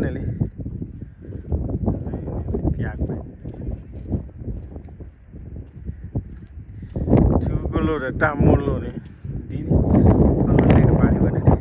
န့ၣ်လံ, ပျၢ်ကွဲး, ထူကလိာ်ဒီးတၢ်မိၢ်လိာ်န့ၣ်, ဒ်န့ၣ်, အလီၤတဲာ်ကပၤလံဝဲန့ၣ်န့ၣ်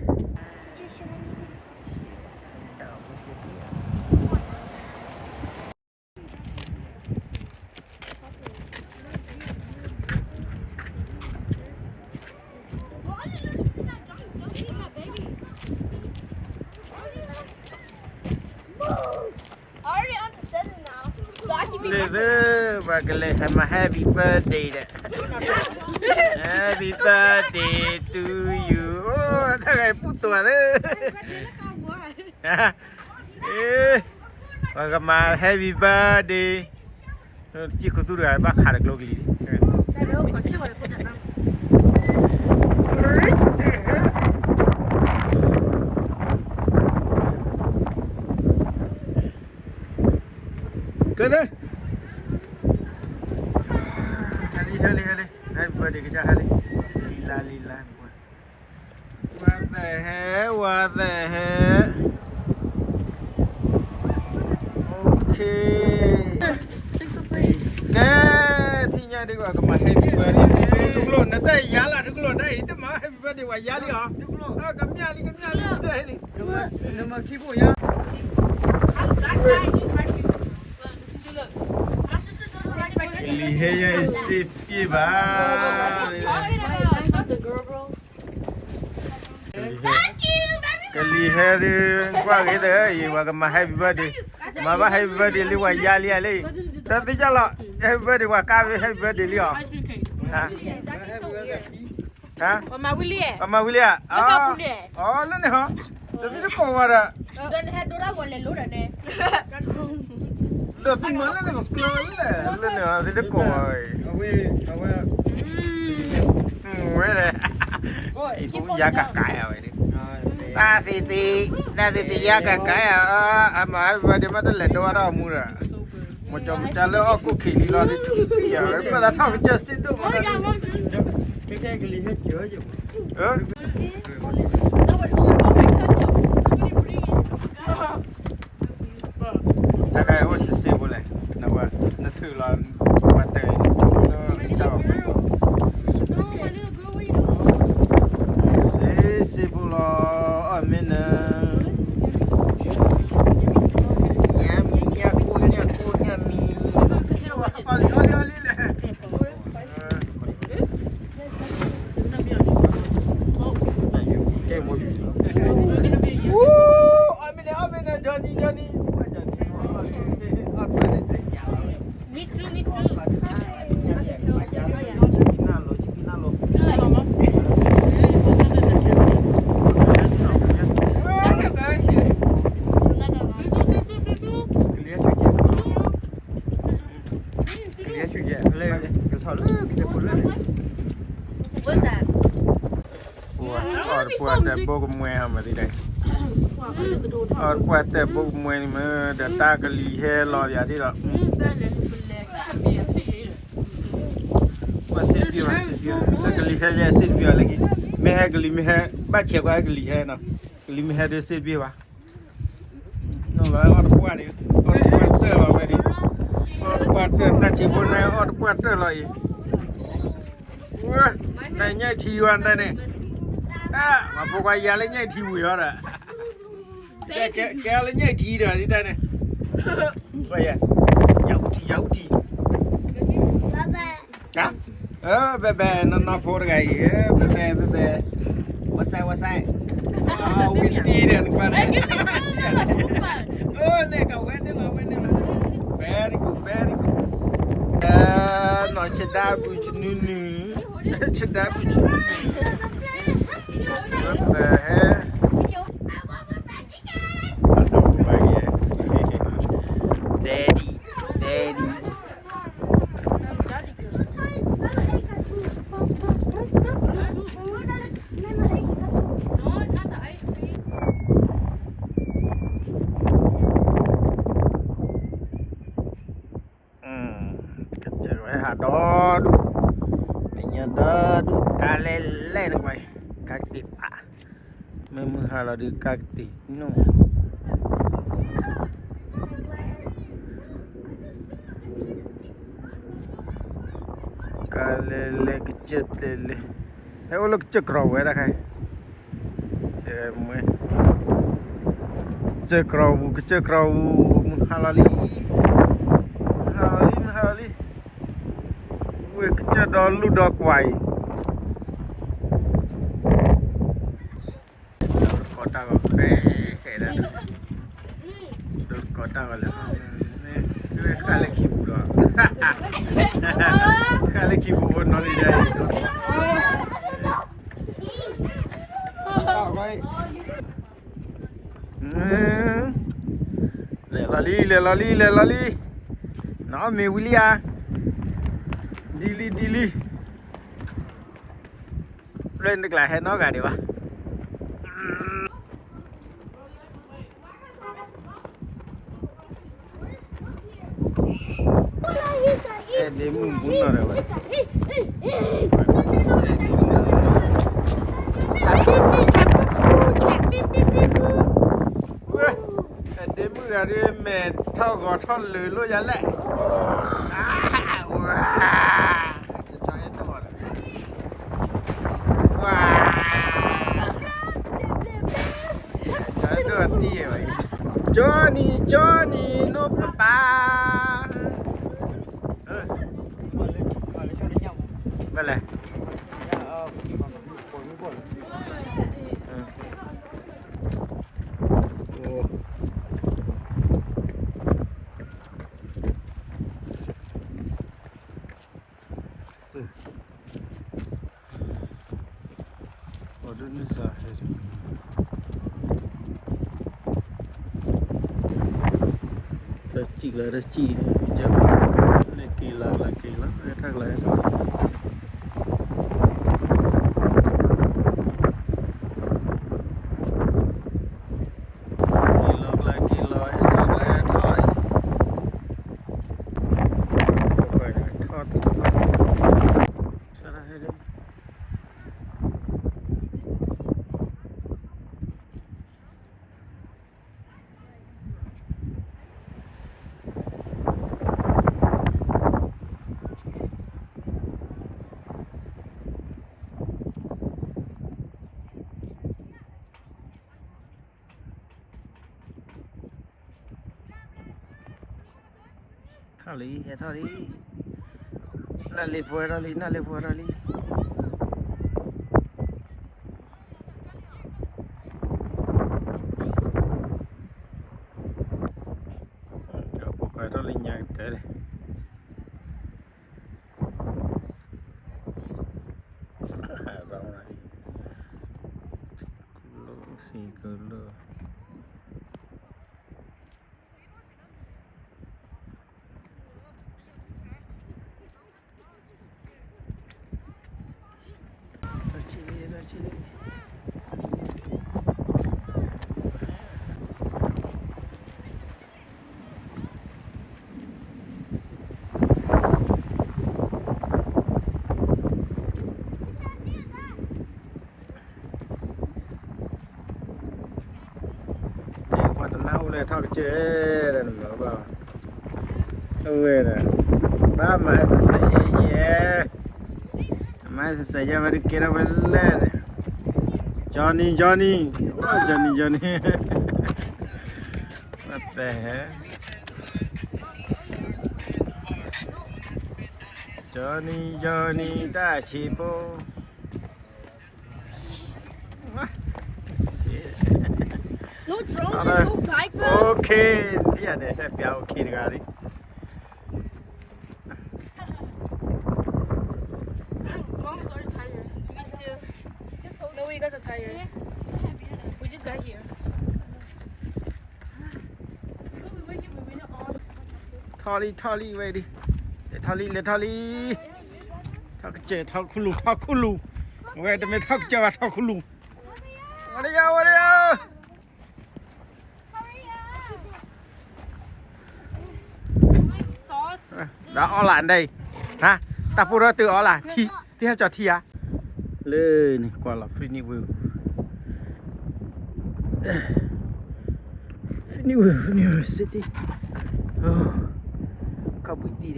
လၢသၢ ပှၤကလဲၤဟဲမၤ happy birthday ဒီး happy birthday to you, အိၣ်တၢ်ဂၤပူၤသိးသၢ ပှၤကမၤ happy birthday, တစံၣ်ခိၣ်သူတဂၤဘၣ်ခးဒီးကျိကလံၤ ကဲ, ဟဲလံ ဟဲလံ ဟဲလံ, happy birthday ကစၢ်ဟဲလံ, လံလါ လံလါ, ဝါသဟဲ ဝါသဟဲ, okay, ကဲ, ထံၣ်ညါဒ်ကမၤ happy birthday တကျိာ် နတၢ်ယါလၢ်တကျိာ် တၢ်အံၤတမၤ happy birthday ဝဲယါလံအီၤ, ကမျၢၢ်လံ ကမျၢၢ်လံ, နမၤခံဖိယါ ကလံၤဟဲယဲအံၤစ့ၢ်ပျ့ၢ်ဘၣ်, ကလံၤဟဲဒုး ကွၢ်ဂ့ၤသၢအံၤ ပှၤကမၤ happy birthday, မၤဘၣ် happy birthday လံ ပှၤယါလံဧါလံ, တၢ်သ့ၣ်ညါလီၤ happy birthday ပှၤကါ happy birthday လံအီၤ, ပှၤမၤဝံၤလံဧါ, အီ လၢန့ၣ်ဟီ, တသ့ၣ်တကိးဝဲဒီး ဒီးသုမၤလၢန့ၣ် ပကျၢၤလၢ လၢန့ၣ် တသ့ၣ်တကိးဝဲ, ဝဲလဲၣ်, ယါကကါယၤဝဲ, တၢ်သ့ၣ်သ့ၣ် တၢ်သ့ၣ်သ့ၣ်ယါကကါယၤ, အမၤ happy birthday မ့ၢ်တလဲၤဒိးဝဲဒၣ်အမူဒီး မ့ၢ်ကၠီမ့ၢ်ကၠီလၢအီၣ်ကိၣ်ခံးလံလီၤ, ပသးထီၣ်ကစၢၢ်စ့ၣ်ဒိၣ်မး, တၢ်ကအိၣ်စ့ၢ်စ့ၢ်ဖိလဲၣ်, နထုးလီၤ ပှၤတၢၢ်လၢ စ့ၢ်စ့ၢ်ဖိလီၤ, အီၣ်မ့ၢ်နၤ, ညၣ်မံၤ ညၣ်ကိၢ် ညၣ်ကိၢ် ညၣ်မံၤ, အီၣ်လံ အီၣ်လံ အီၣ်လံလဲၣ်, အီၣ်မ့ၢ်နၤ အီၣ်မ့ၢ်နၤ Johnny Johnny, Johnny, Me too, me too. What is that? အီၣ်တပှၢ်တၢၢ်ဘိကမွဲဟီမးသ့ၣ်ဒၣ်, အီၣ်တပှၢ်တၢၢ်ဘိကမွဲန့ၣ်မ့ၢ် ဒီးတၢ်ကလံၤဟဲလီၤယၤဒ်ဒီး, စ့ၢ်ပျ့ၢ်ဘၣ် စ့ၢ်ပျ့ၢ်ဘၣ် ကလံၤဟဲယဲစ့ၢ်ပျ့ၢ်ဘၣ်လၢက့ၤ, မ့ၢ်ဟဲကလံၤမ့ၢ်ဟဲ ဘၣ်ဆဲးကွၢ်ကလံၤဟဲနီၤ, ကလံၤမ့ၢ်ဟဲဒုးစ့ၢ်ပျ့ၢ်ဘၣ် နီၢ်လီၤအီၣ်တပှၢ်န့ၣ်, အီၣ်တပှၢ်တၢၢ်လီၤဝဲဒၣ်, အီၣ်တပှၢ်တၢၢ်တၢ်စ့ၢ်ဖိန့ၣ် အီၣ်တပှၢ်တၢၢ်လီၤအံၤ, နညၣ်ထံဝဲဒၣ်န့ၣ်, မၤဖိခွါယၤလၢညၣ်ထံဝံၤအီၤဒီး, ကဲလၢညၣ်ထံဒီးဒ်တၢ်န့ၣ်, ယၤအူထံ ယၤအူထံ ဘဲဘဲ နီၢ်နီၢ်ဖိတဂၤအံၤ, ဘဲဘဲ ဘဲဘဲ, ဝဲစဲး ဝဲစဲး, ဝံၤတံၢ်ဒီးနကွၢ်န့ၣ်, န့ၣ်ကဝဲန့ၣ်လီၤ ဝဲန့ၣ်လီၤ, very good very good, နီၢ်ဆဒါဘူၣ်ဆနူနူ, ဆဒါဘူၣ်ဆနူနူ, ဝဲပဟဲ Daddy, Daddy. ကစၢ်ဝဲဟးဒီဒူၣ်, မ့ၢ်ညါဒီဒူၣ် ကါလဲၣ်လဲၣ်န့ၣ်ကွၢ်, ကါကတ့ၢ်ဖး, မ့ၢ်မုၢ်ဟါလီၤဒုးကါကတ့ၢ်နီၢ်, လဲၤလဲၤကစၢၢ်လဲၤလဲၤ, ဟဲအိၣ်လၢကစၢၢ်ကြီဝဲတၢ်ခါ, ကစၢၢ်ကြီပူၤ ကစၢၢ်ကြီပူၤ, မုၢ်ဟါလီၤလံ, မုၢ်ဟါလီၤလံ, မုၢ်ဟါလီၤလံ, ဝဲကစၢၢ်ဒီလူၢ်ဒီကွၢ်အံၤ ဒိတကီတၢ်ဂီၤဖဲ ဒိတကီတၢ်ဂီၤလဲၣ်, ဃၣ်လၢခံပူၤဒီး, ဃၣ်လၢခံပူၤဖိနီၢ်လံဒၣ်အံၤ, လဲၤလီၤလံ လဲၤလီၤလံ လဲၤလီၤလံ, နီၢ်မ့ၢ်ဝံၤလံဧါ, ဒ်လံ ဒ်လံ လၢနကျါဟဲနီတဂၤဒံးဘၣ်. အဲၣ်ဒ့မုၣ်ဘူးနီၢ်ဒီးဝဲ, အဲၣ်ဒ့မုၣ်ဂၤဒ် မဲာ်ထီၣ်ဂီၤထီၣ်လၢာ်လိာ်ယၤလဲၣ်, ဝါ Johnny Johnny နီၢ်ပၢ်ပၢ်, ဘၣ်လဲၣ်. Tao chich lawm, tao chich, lawm kêng lawm, lawm kêng lawm, hê thar lawm, hê thar lawm. Kêng lawm, lawm kêng lawm, hê thar lawm, hê thar. Thar, hê thar. Thar lံ, hê thar lံ. နၢ်လ့ဖိဟဲထီၣ်လံ, နၢ်လ့ဖိဟဲထီၣ်လံ. ဒီးဖိခွါထီၣ်လံညါကတၢၢ်လံ. Round လံ, ကလိၣ်စံးကလိၣ်. ပှၤတနၢ်ဟူလၢထီၣ်ကစၢၢ်ဒီး နမၤဘၣ်, အဝဲဒီး ဘၣ်မၤ exercise ယဲၢ်ယဲၢ်, မၤ exercise ယဲၢ်ဝဲဒုးကဲထီၣ်ဝဲလဲၣ်, Johnny Johnny, Johnny Johnny, what the hell, Johnny Johnny တၢ်ဆံးဖိ. No drone, no bike, bro. Okay, ဒ်န့ၣ် ဟဲပျး okay တဂၤလံ. Mom is already tired. Me too. No way you guys are tired. We just got here. ထီၣ်လံ ထီၣ်လံ ဝဲဒၣ်, လဲၤထီၣ်လံ လဲၤထီၣ်လံ, ထီၣ်ကစၢၢ် ထီၣ်ခူလူၢ် ထီၣ်ခူလူၢ်, ဝဲတမ့ၢ်ထီၣ်ကစၢၢ်ဘၣ် ထီၣ်ခူလူၢ်, ဝဲဒၣ်ယၤ ဝဲဒၣ်ယၤ. ဒီးအီလၢ်ဒၣ်အံၤ, ဟါ, တၢ်ပိၢ်ထီၣ်တုၤအီလၢ်, ထံ, ထံဟဲကၠီၤထံဧါ, လၢန့ၣ်ကွၢ်လီၤ Fresno View, Fresno View, Fresno View City, ခီၣ်ဘှံးတံၢ်ဒီး.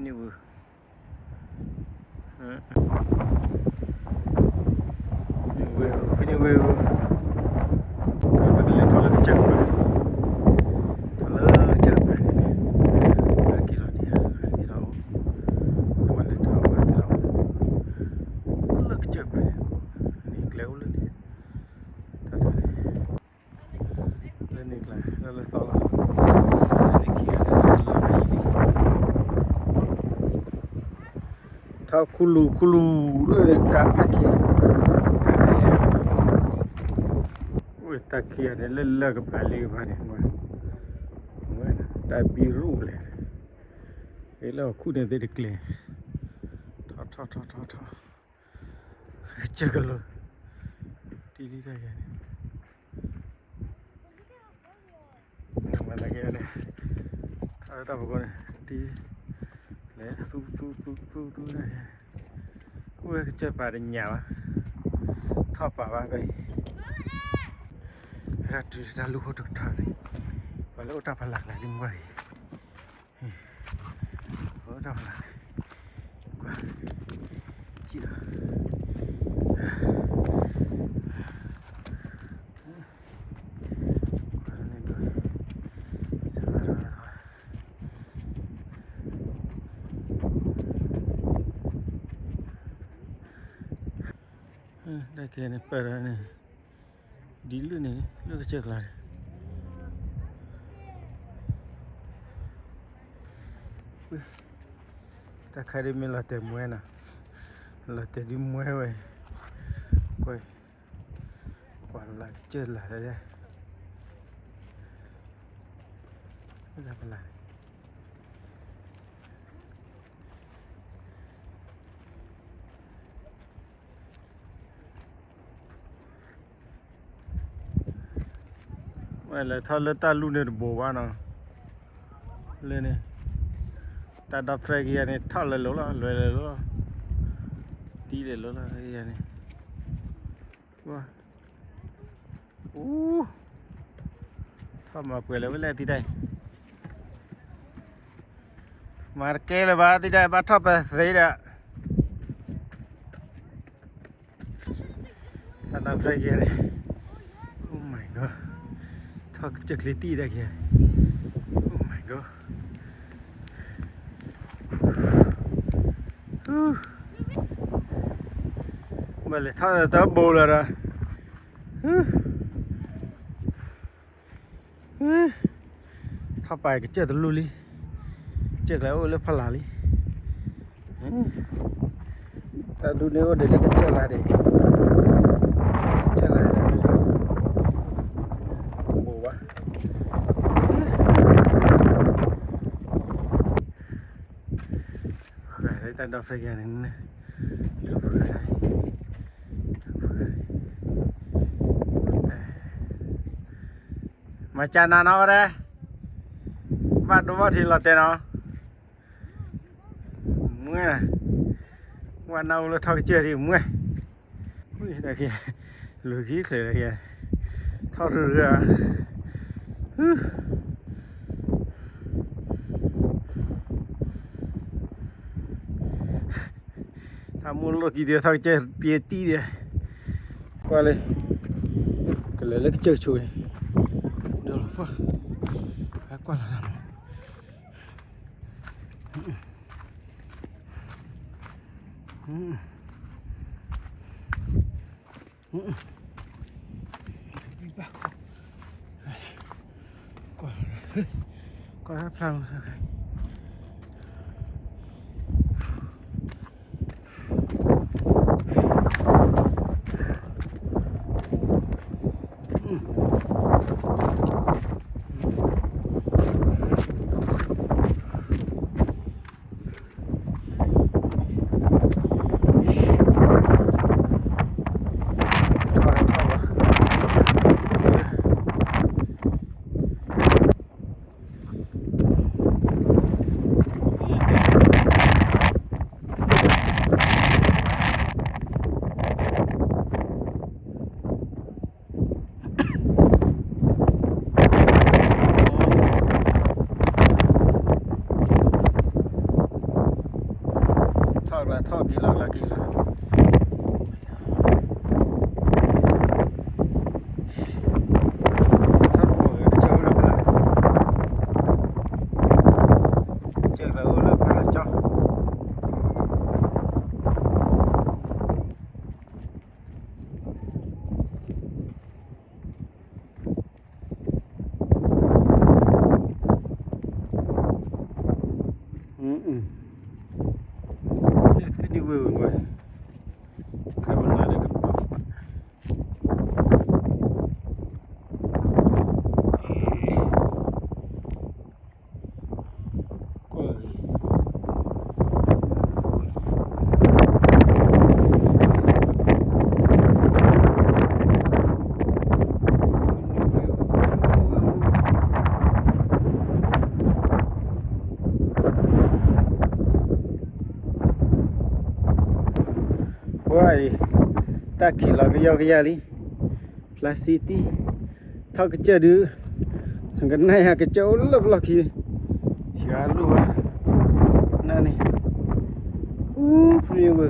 န့ၣ်ဝဲ, န့ၣ်ဝဲ, ဖဲန့ၣ်ဝဲ, ပကလဲၤထီၣ်လၢကစၢၢ်ကပၤ, ထီၣ်လၢကစၢၢ်ကပၤန့ၣ်, က့ၤလီၤန့ၣ်, က့ၤလီၤ, လၢကစၢၢ်ကပၤန့ၣ်, န့ၣ်ကျဲအိၣ်လၢန့ၣ်, လၢန့ၣ်ကျဲ လၢလၢသီလီၤ, လၢန့ၣ်ခံဂၤန့ၣ် ထီၣ်ခူလူၤခူလူၤလၢန့ၣ် ကါဖးခံ, တၢ်ခံဂၤန့ၣ်လၢလၢကပၤလံကပၤန့ၣ်, တၢ်ဘံရူၣ်လဲၣ်, လၢဟီၣ်ခိၣ်န့ၣ်သ့ၣ်တကျဲၤ, ထီၣ်ထီၣ်ထီၣ်ထီၣ်ထီၣ်, ကစၢၢ်ကလိၤ, တံၤလံတၢ်ယၤန့ၣ်, မၤသးကဲန့ၣ်, ထီၣ်လၢတၢ်ဖီခိၣ်န့ၣ်, တံၤ, လဲၤသူသူသူသူသူတၢ်ယၤ, အိၣ်ဝဲကစၢၢ်ပၤတညၣ်ဘၣ်, ထီၣ်ပာ်ဘၣ်ဖဲအံၤ, တၢ်တုၤတၢ်လူၢ်ခိၣ်တကထီၣ်န့ၣ်, ပှၤလၢအိၣ်တၢ်ဖးလၢ်လၢ်ဒ်မုၢ်ဂီၢ်အံၤ အိၣ်တၢ်ဖးလၢ်, ကွၢ်, ကံၣ်ဒီး တၢ်ကဲန့ၣ် ပၢၢ်ဒီးန့ၣ်, ဒ်လၢန့ၣ် လၢကစၢၢ်ကျါန့ၣ်, တၢ်ခါဒ်မ့ၢ်လီၤတဲာ်မွဲနီၤ, လီၤတဲာ်ဒ်မွဲဝဲ, ကွၢ်, ကွၢ်လၢကစၢၢ်လၢ်လၢ, လၢပလၢ် ဝဲလဲၤထီၣ်လၢတၢ်လူၢ်န့ၣ်တဘိးဘၣ်နီၤ, လၢန့ၣ်, တၢ်ဒီဖျဲကယၤန့ၣ် ထီၣ်လဲၤလိၤလီၤ လဲၤလဲၤလိၤလီၤ, တံၢ်လဲၤလိၤလီၤကယၤန့ၣ်, အူ, ထီၣ်မၤပှဲၤလၢဝဲလဲၣ်သံတၢ်အံၤ, မၤတကဲလၢၤဘၣ်သံတၢ်အံၤ ဘၣ်ထီၣ်ပသ့ဒီး တၢ်ဒီဖျဲကယၤန့ၣ်, Oh my god, ထီၣ်ကစၢၢ်ချ့တံၢ်တၢ်ကယၤန့ၣ်, Oh my god, ဘၣ်လဲၤထီၣ်တဘိးလၢၤဒီး, ထီၣ်ပာ်ကစၢၢ်တလူၢ်လံ, ကစၢၢ်ကျါအိၣ်လၢဖီလာ်လံ, တၢ်ဒုးန့ၣ်အိၣ်ဒံးလၢကစၢၢ်လၢ်ဒံး, ကစၢၢ်လၢ်ဒံး, ဘိးဘၣ်, ဃးလၢတၢ်ဒီဖျဲကယၤန့ၣ်, မၤစၢ်နၤနီၤဝဲဒၣ်, ဘၣ်ဒိဘၣ်ထံးလီၤတဲာ်နီၤ, မွဲ, ဝဲနၢ်အိၣ်လၢထီၣ်ကစၢၢ်ဒံးမွဲ, တၢ်က့, လူၤခံချၢးတၢ်က့, ထီၣ်ရူၤရူၤ, တၢ်မိၢ်လိၣ်ကံဒံးထီၣ်ကစၢၢ်ပျဲတံၢ်ဒံး, ကွၢ်လၢ, ကလဲၤလၢကစၢၢ်ဆိန့ၣ်, ဒီးလီၤကွၢ်, ကွၢ်လီၤ, ကွၢ်ဖျါမး ထီၣ်က့ၤလီၤလီၤက့ၤလီၤ, ထီၣ်တဘိၣ်ဂ့ၤ ကစၢၢ်အိၣ်လၢဖဲလဲၣ်, ကစၢၢ်အိၣ်လၢဖဲလဲၣ်ကၠီ ဖဲန့ၣ်ဝဲဝဲ, ကမနၤဒီးကပၤပၤ, ကွၢ်ဂ့ၤ ပှၤအံၤ တၢ်ခံးလီၤကယီကယီလံ, ဖျါစံတံၢ်, ထီၣ်ကစၢၢ်ဒုး, ကနၣ်ယၤကစၢၢ်အိၣ်လၢပလီၢ်ခံ, ယၤလိၣ်ဘၣ်, နၢ်န့ၣ်, အူဖုန့ၣ်ဝဲ,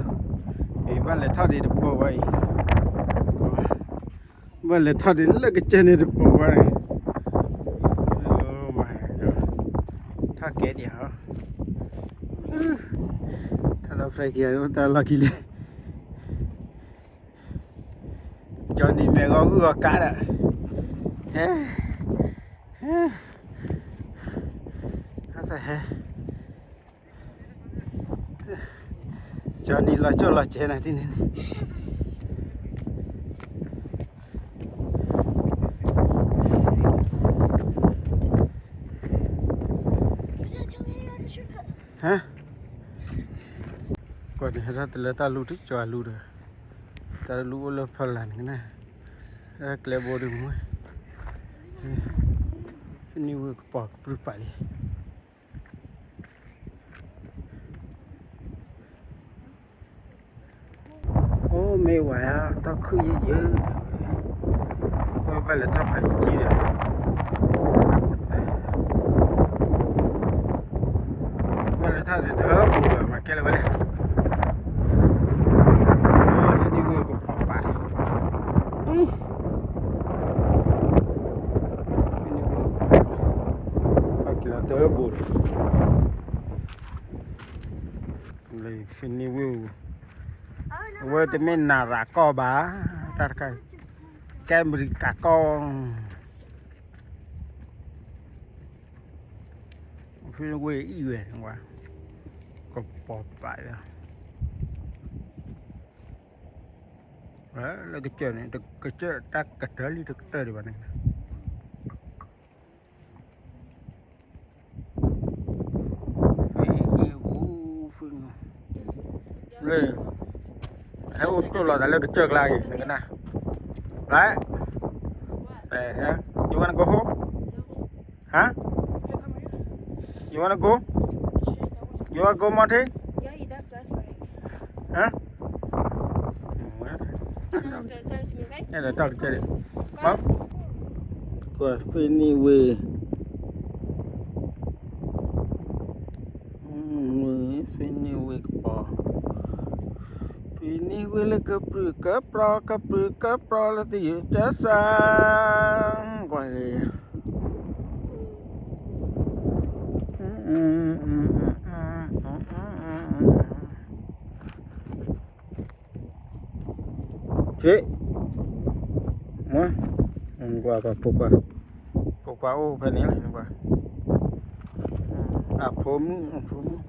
အံၤဘၣ်လဲၤထီၣ်ဒံးတဘိဘၣ်အံၤ, ဘၣ်လဲၤထီၣ်ဒံးလၢကစၢၢ်န့ၣ်တဘိဘၣ်န့ၣ်, မၤ, ထီၣ်ကဲဒံးဧါ, ထီၣ်ဒီးဖျဲၣ်ခံဂၤတၢ်လီၢ်ခံလဲၣ် ကၠီနံၤမဲာ်ဂီၤဂုၢ်ဂီၤကါဒီး, ဟဲ, ဟဲ, ဟဲ, ကၠီနံၤလီၤကၠိၣ်လီၤစဲၤနၤတန့ၣ်န့ၣ်, ဟါ, ကွၢ်န့ၣ် ဟဲထီၣ်တလၢတၢ်လူထံၣ်ကၠီလူဒီး, တၢ်လူအိၣ်လၢဖီလာ်န့ၣ်ကနၣ်, ကျဲဘိဒုးမ့ၢ်, ဖဲန့ၣ်ဝဲကပီၤကပြုၢ်ပာ်လံ အိၣ်မ့ၢ်ဝဲ တၢ်ခုၣ်ယံၤယံၤ, ပဘၣ်လဲၤထီၣ်ဖးယံၤကံဒီး, ဘၣ်လဲၤထီၣ်ဒ်တၢ်ပူၤဒီး မၤကဲလၢၤဝဲလဲၣ်, ဖဲန့ၣ်ဝဲကပီၤပာ်လံ, ဖဲန့ၣ်ဝဲကပီၤပာ်, ဘၣ်က့ၤလီၤတၢ်ပူၤဒီး ဖဲန့ၣ်ဝဲ, အဝဲတမ့ၢ်နရၤကီၢ်ဘၣ်, တၢ်တခါ, ကဲမရံကၤကီၢ်, ဖဲန့ၣ်ဝဲအံၤဝဲ, ကပီၤပာ်လံ, လၢကစၢၢ်န့ၣ် ကစၢၢ်တၢ်ကတၢၢ်လံတကတၢၢ်ဒံးဘၣ်န့ၣ် ဖဲန့ၣ်ဝဲ, ဖဲန့ၣ်, ဟဲအိၣ်ကၠိၣ်လီၤသးလၢကစၢၢ်ကျါအံၤ နကနၣ်, right, you wanna go home? Huh? You wanna go? You wanna go, Monty? Huh? အဲဒါတော့ကြည့်တယ် ဘာ ကွၢ် ဖဲန့ၣ်ဝဲ ဖဲန့ၣ်ဝဲကပီၤ ဖဲန့ၣ်ဝဲလၢကပြုၢ်ကပြီ ကပြုၢ်ကပြီလၢသယုၢ်ကစၢ် ကွၢ် က့ မ့ၢ် ကွၢ် ကွၢ် ဖိခွါ ဖိခွါအိၣ်ဖဲန့ၣ်လီၤ ကွၢ် အဖိမုၣ် အဖိမုၣ်